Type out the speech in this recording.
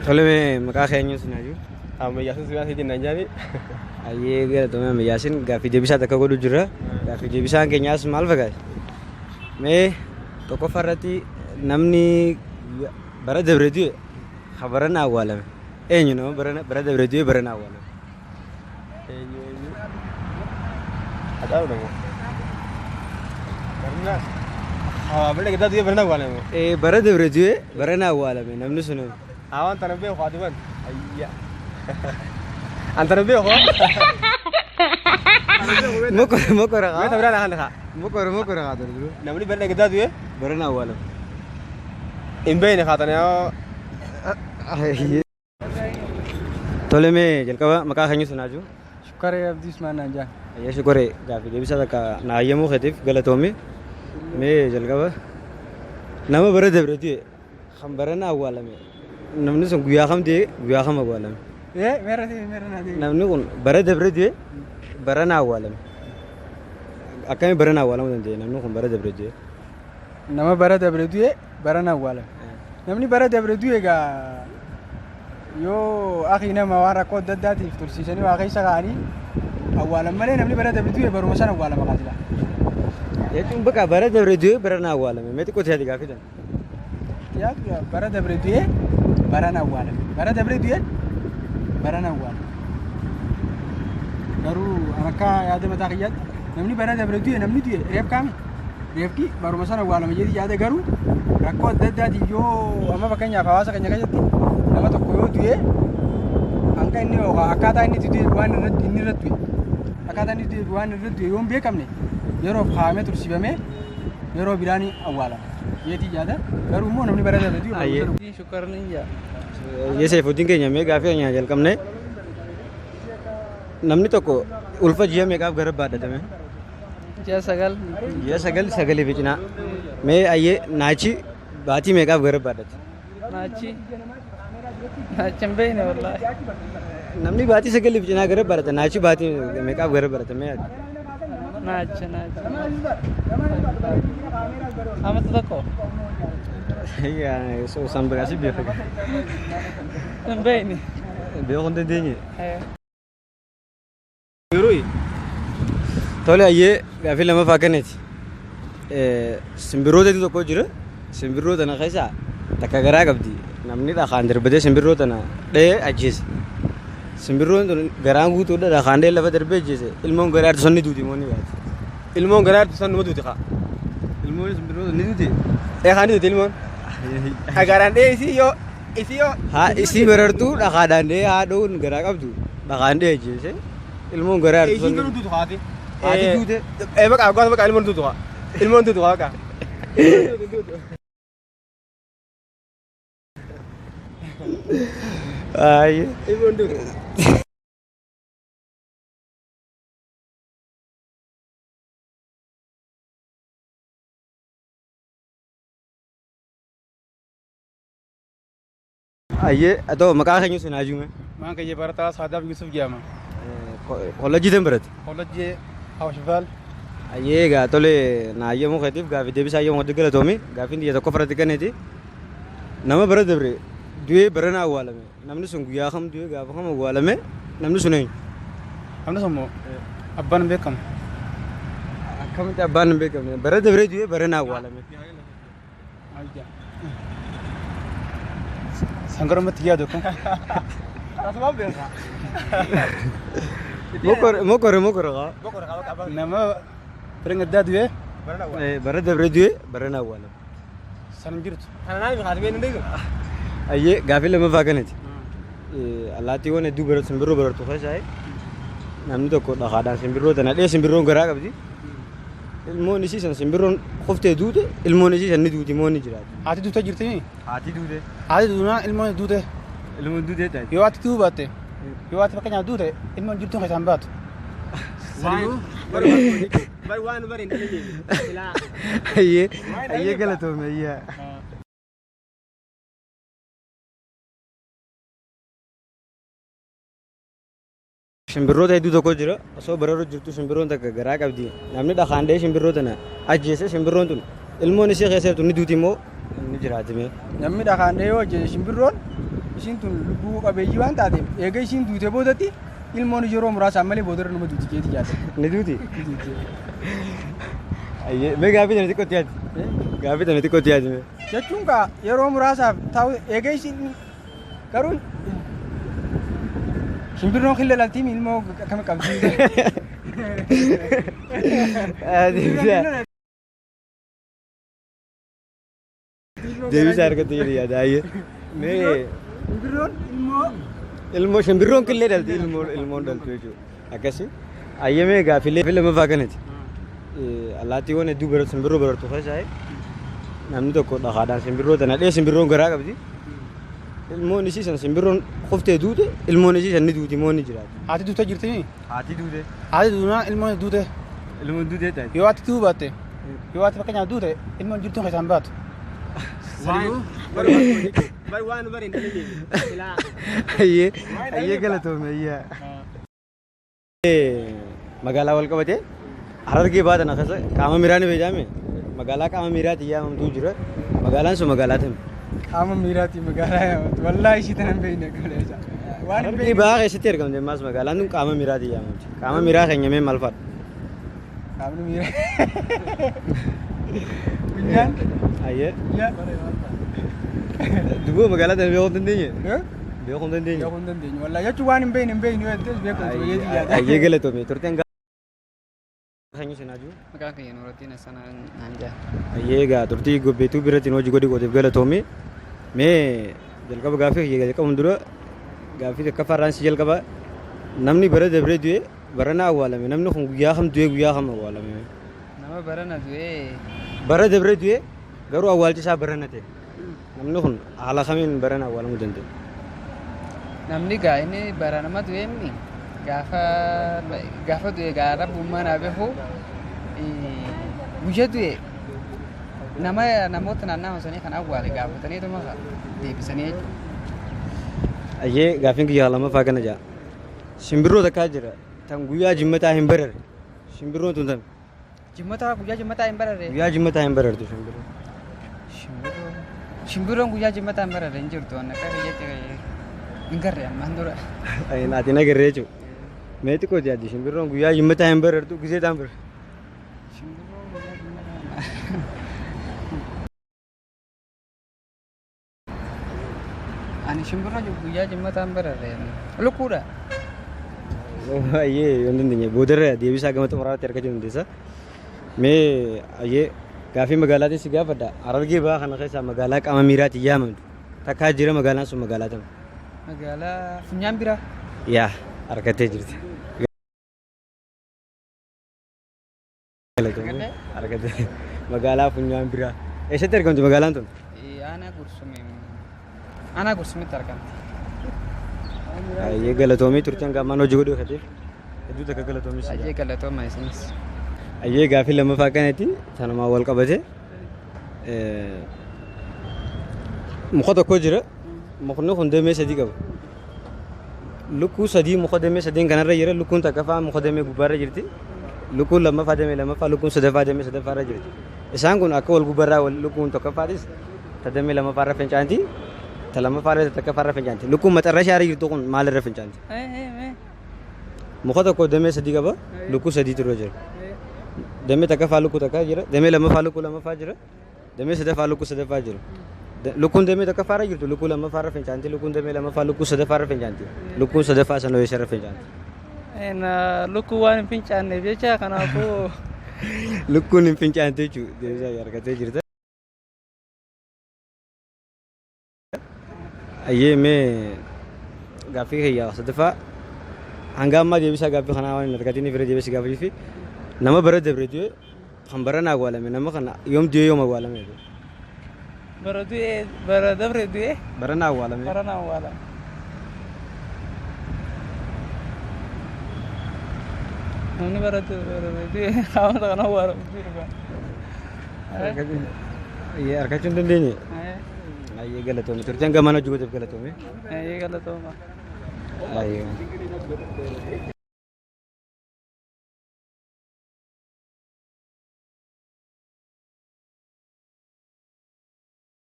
Tole mee maqaa kee eenyuun sinaa jiru? Ammayyaasin siyaa sitiin naan jaani. Ayyee galatoomee Ammayyaasin gaaffii deebisaa takka godhu jira. Gaaffii deebisaan keenyaas maal fakkaata? Mee tokkoffaa irratti namni bara dabre du'e ka barana awwaalame eenyu nama bara dabre du'e barana awwaalame? Eenyu eenyu? Haxaaru dha moo? Barna. Haa bara gadaa du'e barna awwaalame. Ee bara dabre du'e barana awwaalame namni sun eenyu? Haa waan tana beeku haa duban. Ayya. An tana beeku. Mokora mokora Mee haa. ta biraa naa kan haa. Mokora mokora haa dura. Namni bara gadaa du'e Barana awwaalame. hin beekne haa tana yoo. Tole mee jalqaba maqaa keenya sinaa jiru. Shukkaree Abdii Usmaan naan jedhan. Ayyee shukoree gaaffii deebisaa takka na hayyamuu keetiif galatoomi. Mee jalqaba nama bara dabre du'e kan barana awwaalame namni sun guyyaa kam du'e guyyaa kam awwaalame. Ee meera ta'e meera naa ta'e. Namni kun bara dabre du'e barana awwaalame. Akkamiin barana awwaalamuu danda'e namni kun bara dabre du'e? Nama bara dabre du'e barana awwaalame. Namni bara dabre du'e egaa yoo akii nama waan rakkoo adda addaatiif tursiisanii waa keessa kaa'anii awwaalan malee namni bara dabre du'e baruma sana awwaalama kaasila. Jechuun bakka bara dabre du'e barana awwaalame. Mee xiqqoo ta'e gaaffii tana. Yaadu bara dabre du'e barana awwaalame. Bara dabre du'e barana awwaalame. Garuu an akka yaada mataa kiyyaatti namni bara dabre du'e namni du'e reef kaame reefki baruma sana awwaalama jedhi yaada garuu rakkoo adda addaatiin yoo amma fakkeenyaaf hawaasa keenya keessatti nama tokko yoo du'e hanga inni yookaan akkaataa inni itti du'e waan irratti inni irratti du'e akkaataa inni du'e waan irratti du'e yoo hin beekamne yeroof kaa'amee tursiifamee yeroo biraan awwaalama. Yeetii yaada garuu immoo namni bara dabre du'e baruma Ayyee. sana Shukkarni jaa. Yeseefuddin keenya mee gaaffii keenya jalqabne. Namni tokko ulfa ji'a meeqaaf gara baadhatame? Ji'a 9. Ji'a 9 sagalii fi cinaa. Mee ayyee naachi baatii meeqaaf gara baadhate? Naachi. Naachi hin beekne wallaahi. Namni baatii sagalii fi cinaa gara baadhate naachi baatii meeqaaf gara baadhate mee ati? Naachi naachi. Amata tokko. San biraa si beeka. Hin beekne. Beekuu hin dandeenye. Eh. Tole ayyee gaaffii lammaffaa akkanati. Simbirroota tokko jira. Simbirroo tana keessaa takka garaa qabdi. Namni dhakaan darbatee simbirroo tana dha'ee ajjeese. Simbirroon tun garaan guutuudha dhakaan dha'ee lafa darbee ajjeese. Ilmoon garaa jirtu sun ni duuti moo ni baati? Ilmoon garaa jirtu san numa duuti kaa. Ilmoon simbirroo sun ni duuti? Ee kaa ni duuti ilmoon. Garaan dha'ee isii yoo isii yoo. Haa isii barartuu dhakaadhaan dha'ee haadhoon garaa qabdu dhakaan dha'ee ajjeese. Ilmoon garaa jirtu sun. Isiin garuu duutu haati. Haati duute. Ee baqa gosa baqa ilmoon duutu kaa. Ilmoon duutu kaa baqa. Ayyee. Ilmoon duutu. Ayyee atoo maqaa keenya sun haa juume. Maan kiyya barataa Saadaaf Yusuf jedhama. Kollejjii tam barate? Kollejjii Awash Vaal. Ayyee egaa tole na hayyamuu keetiif gaaffii deebisaa hayyamuu keetiif galatoomi. Gaaffiin tiyya tokko farratti kenneeti. Nama bara dabre du'ee barana awwaalame. Namni sun guyyaa kam du'ee gaafa kam awwaalame namni sun eenyu? Namni sun moo abbaan hin beekamu. Akkamitti abbaan hin beekamne? Bara dabree du'ee barana awwaalame. Sangarumatti yaadu akkam. Asumaan beekaa. Mokore mokore mokore kaa. Nama firin gaddaa du'ee Bara dabree du'ee barana awwaalame. san hin jirtu. Kana naan himi haati beeknu Ayyee gaaffii lammaffaa kanati. Allaattiiwwan hedduu bara simbirroo barartu keessaa namni tokko dhakaadhaan simbirroo tana dhee simbirroon garaa qabdi. Ilmoon isii san simbirroon kuftee duute ilmoon isii san ni duuti moo ni jiraati. Haati duutee jirti. Haati duute. Haati duunaan ilmoon duute. Ilmoon duutee taati. Yoo haati du'uu baatte yoo haati fakkeenyaaf duute ilmoon jirtuun keessaan baatu. Bari waan bari hin dhageenye. Ayyee ayyee galatoome ayyee. Shimbirroota hedduu tokko jira. Osoo bararuu jirtu shimbirroon takka garaa qabdi. Namni dhakaan dha'ee shimbirroo tana ajjeese shimbirroon tun ilmoon ishee keessa jirtu ni duuti immoo ni jiraati mee. Namni dhakaan dha'ee yoo ajjeese shimbirroon Ishiin tun lubbuu qabeeyyii waan taateef eega ishiin duute boodatti ilmoon yeroo muraasaan malee boodarra numa duuti jeeti yaada. Ni duuti? Ayyee mee gaaffii tana xiqqootti yaadi. Gaaffii tana xiqqootti yaadi mee. Jechuun kaa yeroo muraasaaf ta'u eega ishiin garuu shimbirroon killee laltiin ilmoo akkami qabdi. Deebisaa argatte jedhi yaada ayyee. Mee Shimbirroon ilmoo ilmoo shimbirroon killee dhalti ilmoo ilmoon dhaltu jechuudha. Akkasi. Ayyee mee gaaffilee lammaffaa kanati. Allaattiiwwan hedduu baratu simbirroo baratu keessaa namni tokko dhakaadhaan simbirroo tana dhee simbirroon garaa qabdi. Ilmoon isii san simbirroon kuftee duute ilmoon isii san ni duuti moo ni jiraati. Haati duutee jirti. Haati duute. Haati duunaan ilmoon duute. Ilmoon duutee taati. Yoo haati du'uu baatte yoo haati fakkeenyaaf duute ilmoon jirtuun keessaan baatu. Bari waan bari hin dhalinne. Ayyee ayyee galatoome ayyee. Magaalaa wal qabatee Harargee baatan akkasa qaama miiraa ni beekame. Magaalaa qaama miiraati yaamamtuu jira. Magaalaan sun magaalaa tami. Qaama miiraati magaalaa yaamamtu. Wallaahi ishii tana hin beekne goleessa. Waan hin Harargee beekne. bahaa keessatti argamte ammaas magaalaan tun qaama miiraati yaamamti. Qaama miiraa keenya mee maal fa'aadha? Qaamni miiraa. Funyaan. Ayyee. Funyaan. Duboo magaalaa tana beekuu hin dandeenye? Eh? Beekuu hin dandeenye. Beekuu hin dandeenyu. Wallaahi jechuun waan hin beekne hin beekne yoo jettes beekumsa bayeetii yaada. Ayyee galatoome turteen gaafa seenaa jiru. Maqaan kiyya Nuuraddiin Hassan naan jedha. Ayyee egaa turtii gobbeetuu biratti hojii godhi gooteef galatoome. Mee jalqaba gaaffii kiyya jalqabuun dura gaaffii tokkoffaarraan si jalqaba. Namni bara dabree du'e barana awwaalame. Namni kun guyyaa kam du'e guyyaa kam awwaalame? Nama barana du'ee Bara dabree du'e garuu awwaalchi isaa barana ta'e. Namni kun haala kamiin barana awwaalamuu danda'e? Namni gaa inni bara nama du'e inni gaafa gaafa du'e gaa rabbummaa naa beeku guyya du'e nama namoota naannawaa sanii kan awwaale gaafataniituma deebisanii jechuudha. Ayyee gaaffiin kiyya lammaffaa kana ja'a. Simbirroo takkaa jira tan guyyaa jimmataa hin bararre. Simbirroon tun tami? Jimmataa guyyaa jimmataa hin bararre. Guyyaa jimmataa hin barartu simbirroon. Simbirroon guyyaa jimmataa hin bararre hin jirtu waan akka biyyatti hin garre ammaan dura. Ati na garree jechuudha. Mee xiqqoo yaaddi simbirroon guyyaa jimmataa hin barartu gisee ta'an bara. Simbirroon guyyaa jimmataa ani simbirroo guyyaa jimmataa hin bararre lukkuudha. Ayyee yoo hin dandeenye boodarra deebisaa gama xumuraatti argachuu dandeessa. Mee ayyee gaaffii magaalaatiin si gaafadha. Harargee bahaa kana keessaa magaalaa qaama miiraatiin yaamamtu. Takkaa jira magaalaan sun magaalaa tami? Magaalaa funyaan biraa. Yaa argattee jirti. Argattee magaalaa funyaan biraa. Eessatti argamti magaalaan tun? Aanaa gursumee aanaa gursumitti argamti. Ayyee galatoomii turteen gaammaan hojii godhuu keetiif hedduu takka galatoomii si Ayyee galatooma isinis. Ayyee gaaffii lammaffaa kanatti sanumaan wal qabate muka tokko jira. Mukni kun damee sadii qaba. Lukkuu sadii muka damee sadeen kanarra jira. Lukkuun takkaffaa muka damee gubbaarra jirti. Lukkuun lammaffaa damee lammaffaa lukkuun sadaffaa damee sadaffaarra jirti. Isaan kun akka wal gubbaarraa lukkuun tokkoffaatis ta damee lammaffaarra fincaanti. Ta lammaffaarra ta takkaffaarra fincaanti. Lukkuun maxarrashaarra jirtu kun maalirra fincaanti? Muka tokko damee sadii qaba. Lukkuu sadiitu irra jira. Damee takkaffaa lukkuu takkaa jira. Damee lammaffaa lukkuu lammaffaa jira. Damee sadaffaa lukkuu sadaffaa jira. Lukkuun damee tokkoffaarra jirtu lukkuu lammaffaarra fincaanti. Lukkuun damee lammaffaa lukkuu sadaffaarra fincaanti. Lukkuun sadaffaa sana eessarra fincaanti? Lukkuu waan hin fincaanneef jecha kanaafuu Lukkuun hin fincaanti jechuudha. Deebisaa argattee jirta. Ayyee mee gaaffii kiyya sadaffaa hanga ammaa deebisaa gaaffii kanaa waan hin argatiniif irra deebisee gaafachuu fi nama bara dabre du'e kan barana awwaalame nama kana yoom du'e yoom awwaalame? Bara du'e bara dabre du'e Barana awwaalame. Barana awwaalame. Namni bara du'e qaama kana awwaalamu jiru. Ayyee argachuu hin dandeenye. Ayyee galatoome turteen gamaan hojii gooteef galatoome. Ayyee galatooma. Ayyee.